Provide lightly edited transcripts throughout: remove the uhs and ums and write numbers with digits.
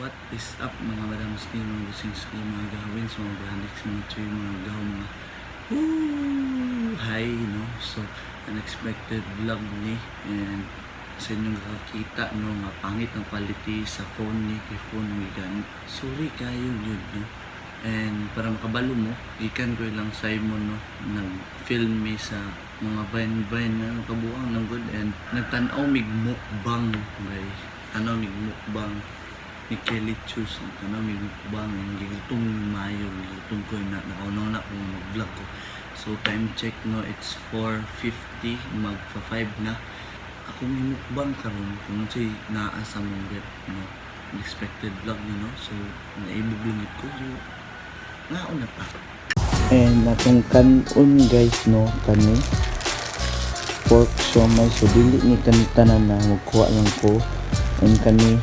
What is up, mga madamski, mga busingski, mga gawins, mga brandix, mga chuy, mga gaw, mga woo! Hi, no? So, unexpected vlog ni and sa inyong kakakita, no, nga pangit ang quality sa phone ni kay phone ang gigamit. Sorry kayo yun, no? And para makabalo mo, gikan ko ilang Simon, no, nag-film mi sa mga vine-vine nga kabuang lang good and nagtan-aw mig mukbang, bay. Tanaw mig mukbang ni Kelly Chus, ano, may mukbang and gigutom mayo, gigutom ko na nakaunaw na kung mag-vlog ko. So time check, no, it's 4:50, magfa 5 na ako. May mukbang karon kung unsay naa sa mong rep, no, unexpected vlog ni, no, so naibog lang gid ko, so ngaon na pa. And atong kanon, guys, no, kani pork siomai. So dili ni kani tanan na magkuha lang ko and kani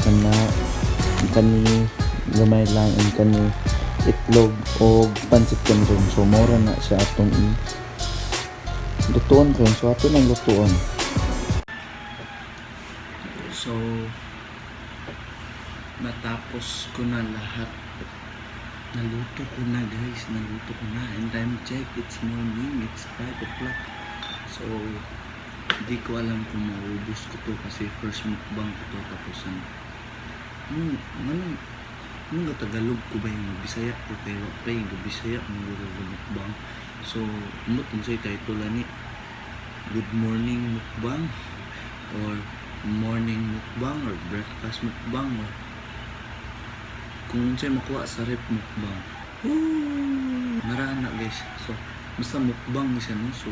kana kani gamay lang and kani itlog og pansit canton. So mora na siya atong i lutuon karon. So ato nang lutuon. So natapos ko na lahat. Naluto ko na, guys. Naluto ko na. And time check, it's morning. It's 5 o'clock. So, di ko alam kung maubos ko to kasi first mukbang ko to, tapos ano. Anong, anong, anong Tagalog ko ba yung Bisaya ko kay wa pa yung Bisaya ang mukbang. So, umot unsay title ani? Good morning mukbang or morning mukbang or breakfast mukbang or kung unsay makuha sa rep mukbang. Woo! Narana, guys. So, basta mukbang ni siya, no. So,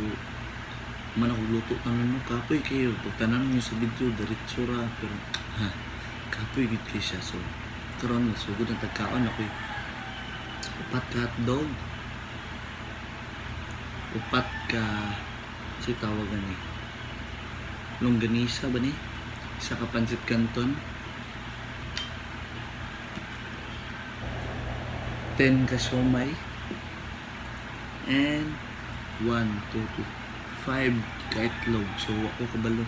man ako luto tanan, no, kapoy kayo. Pag tanan niyo sa video, diretso ra, pero ha, kapoy gid kay siya. So, karon sugod ang tagkaon ako. Upat ka hotdog. Upat ka si tawagan ni longganisa ba ni? Isa ka pansit canton. 10 ka siomay and 1, 2, 2, 5 ka itlog. So, ako kabalo.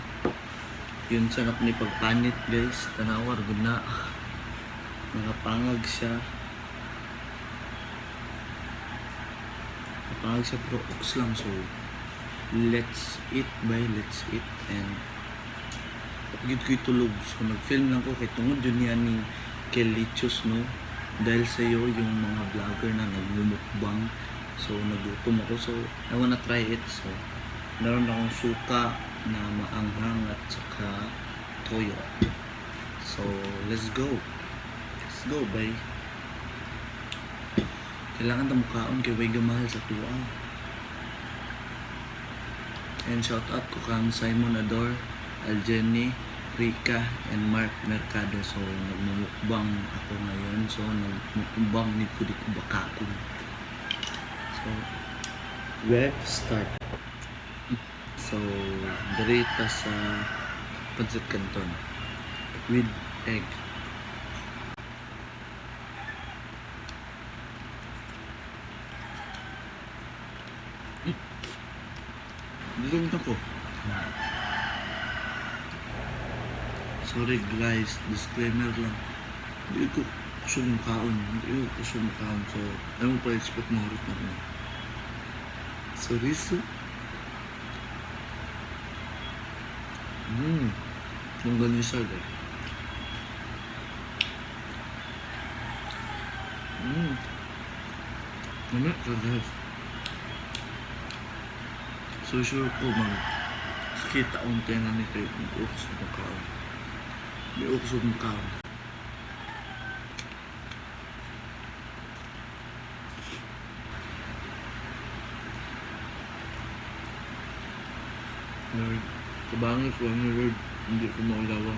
Yun sa ni pagpanit, guys. Tanawar, gud na. Nakapangag siya. Napangag siya pero oks lang. So, let's eat, bye. Let's eat. And, gid ko'y tulog. So, nag-film lang ko kay tungod yun yan ni Kelly Chus, no? Dahil sa iyo yung mga vlogger na nagmumukbang. So, nagutom ako. So, I wanna try it. So, meron akong suka na maanghang at saka toyo. So, let's go. Let's go, bye. Kailangan ta mukaon kay way gamahal sa tuwa. And shout out ko kang Simon Ador, Aljenny, Rica, and Mark Mercado. So, nagmumukbang ako ngayon. So, nagmumukbang ni ko di ko bakakon. So, let's start. So, direta sa pancit canton with egg. Busog na ko. Sorry guys, disclaimer lang. Hindi ko kusog makaon. Hindi ko kusog makaon. So, ano pa expect mo na ko. Sorry, so. Yung ganisa, guys. Ano ka, guys? So sure ko mag kita unti na ni kay ukusog makaon. Di ukusog makaon. Lord, kabangit ko ni Lord, hindi ko maulawan.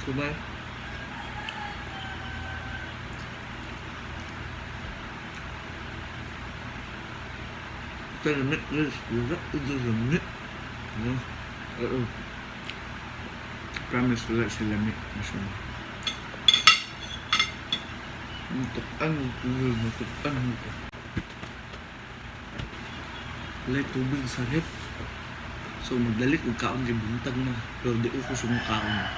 So bye. Lamit, guys. Wala ito lamit. No? Oo. Promise, wala si lamit. Masama. Matukan ito. Matukan ito. Wala tubig sa rep. So, magdalik og kaon kay buntag na. Pero di ko kusog kaon.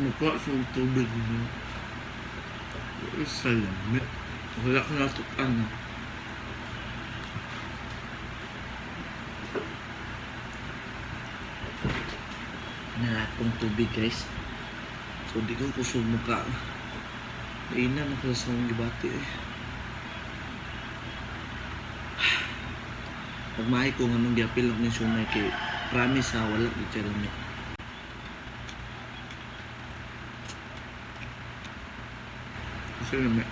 Mukha sa tubig mo. Sa lamit. Wala ko natukan na. Nalatong tubig, guys. So di ko kusog mukha. Naina na ko sa akong gibati eh. Pagmahay ko nga nung giapil ako ni siomai kay promise ha, wala gid siya lamit. Kasi lamit.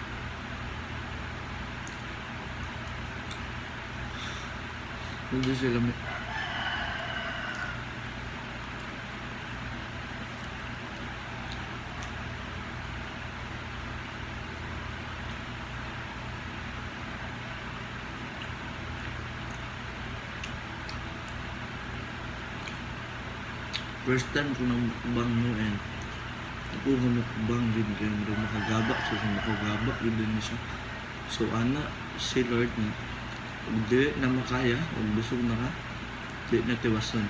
Hindi siya lamit. First time ko nang mukbang, no, and ako nga mukbang din kayo mo makagaba, so kung makagaba yun din siya. So ana si Lord na ug dili na makaya ug busog na ka, di na tiwason.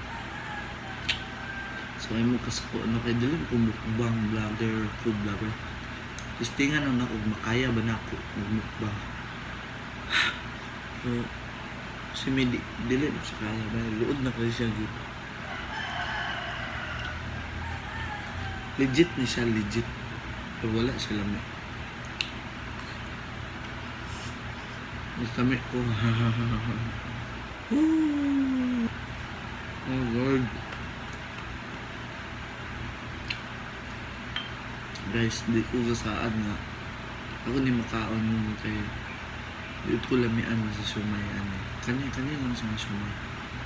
So ay mo kasako ano kay dili ko mukbang vlogger, food vlogger. Testingan na nako ug makaya ba nako mukbang. So si Midi, dili na siya kaya ba, luod na kayo siya gyud. Legit ni siya, legit. Pero wala siya lami. Nasami ko. Woo! Oh Lord. Guys, di ko gasaad nga. Ako ni makaon kay di ko lamian sa siomai ani. Kani kani lang sa siomai.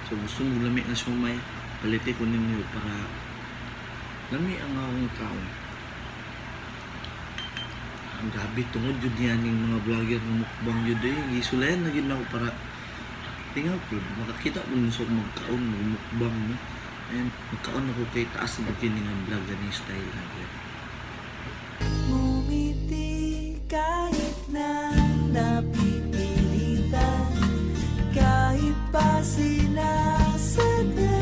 So gusto mo lami nga siomai, paliti ko ninyo para lami ang akong kaon. Ang gabi tungod yun niya ning mga vlogger nga mukbang yun eh. Gisulayan na yun ako para tingaw ko, makakita ko nung sa magkaon, mukbang, no? And magkaon ako kay taas na kini nga vlog gani style na gyud. Ngumiti kahit na napipilitan, kahit pa sinasadya.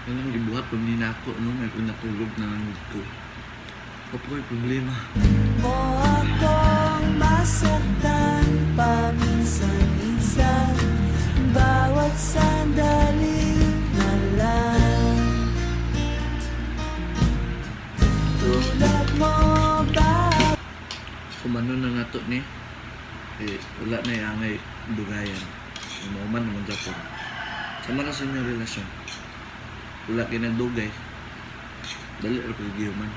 Anong gibuhat pag ninako, no? May kung natulog na lang ko. Kapoy problema. Mo akong masaktan paminsan-minsan, bawat sandali na lang. Tulad mo ba? Kumano na nato ni, eh, wala na yung angay dugayan. Mauman naman Japon. Sama na sa inyong relasyon. Wala kinagdugay. Dali ra pag gihuman.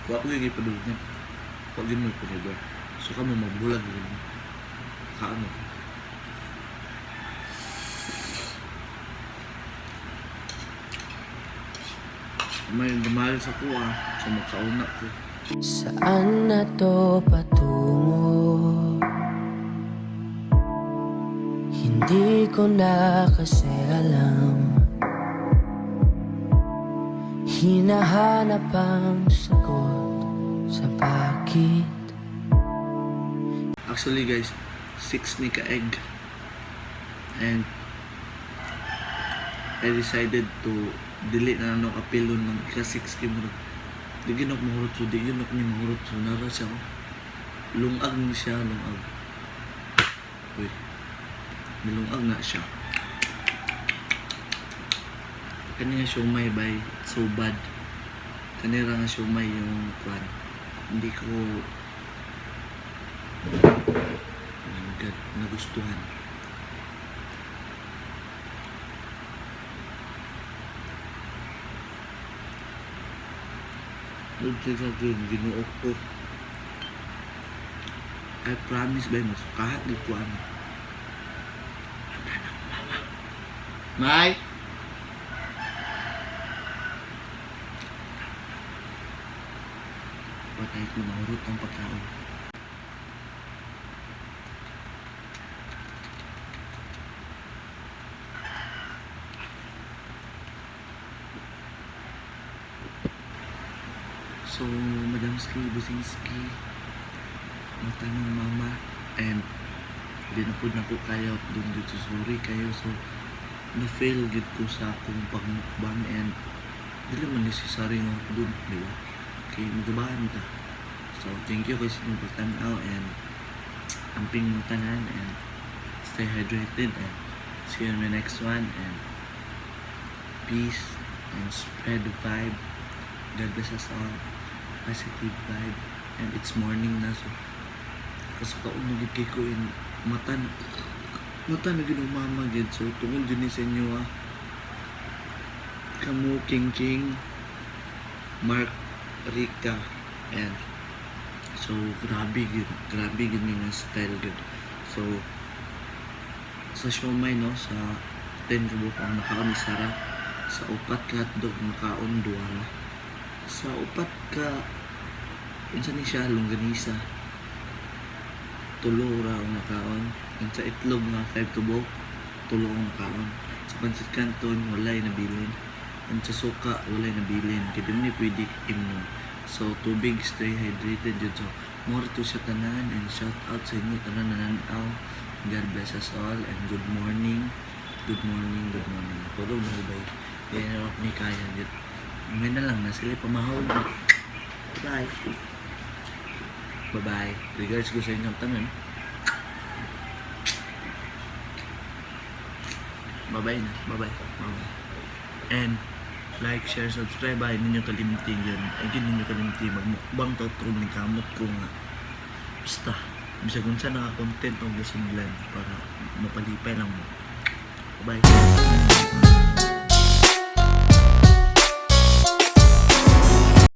Wa ko yung ipadulngan. Wa gyud mo forever. So kamo magbulag yun. Kaano? May mahal sa kuha, sa magkauna ko. Saan na to patungo? Hindi ko na kasi alam. Hinahanap ang sagot sa bakit. Actually guys, 6 ni ka egg. And I decided to delete na ano apilon ng ika 6 kay murag. Di ginok mahurot, so di ginok ni mahurot, so nara siya oh. Lungag ni siya, lungag. Uy. Nilungag na siya. Kani nga siomai by so bad. Kanira nga siomai yung kwan. Hindi ko, oh my God, nagustuhan. Doon siya sa Ginoo ko. I promise ba, masukahat di ko ano. Mata ng mama. May! Patay ko, mahurot ang pagkaon. So, Madamski, Businski, mata ng mama, and hindi na po na ko kaya doon dito, sorry kayo. So, Na-fail gid ko sa akong pagmukbang and dili man necessary nga dun, di ba? Kay magabahan ta. So, thank you kay sa inyong pagtanaw and amping mo tanan and stay hydrated and see you in my next one and peace and spread the vibe. God bless us all. Positive vibe. And it's morning na, so kasukaon na gid kay ko in mata na gid mama gid. So tungod jud ni sa inyo ah, kamo King King Mark Rica. And so grabe gid nga style gid. So sa siomay, no, sa 10 ka ang nakaon, isa ra. Sa upat ka hotdog ang nakaon, duha ra. Sa upat ka, unsa ni siya, longganisa, tulo ra ang nakaon. And sa itlog nga 5 tubok, tulo ang nakaon. Sa pansit canton, walay nabilin. And sa suka, walay nabilin kay di man ni pwede imnon. So tubig, stay hydrated yun. So more to sa tanan and shout out sa inyo tanan nananaw. God bless us all and good morning, good morning, good morning. Natulog na bay. Kaya na ni kaya yun. May na lang na sila pamahog. Bye bye bye. Regards ko sa inyong tanan. Bye bye na. Bye bye bye bye. And like, share, subscribe. Ay ninyo kalimti yun. Ay yun ninyo kalimti. Magmukbang to true ni kamot ko nga. Basta bisag unsa naka-content og gasundlan para mapalipay lang mo. Bye.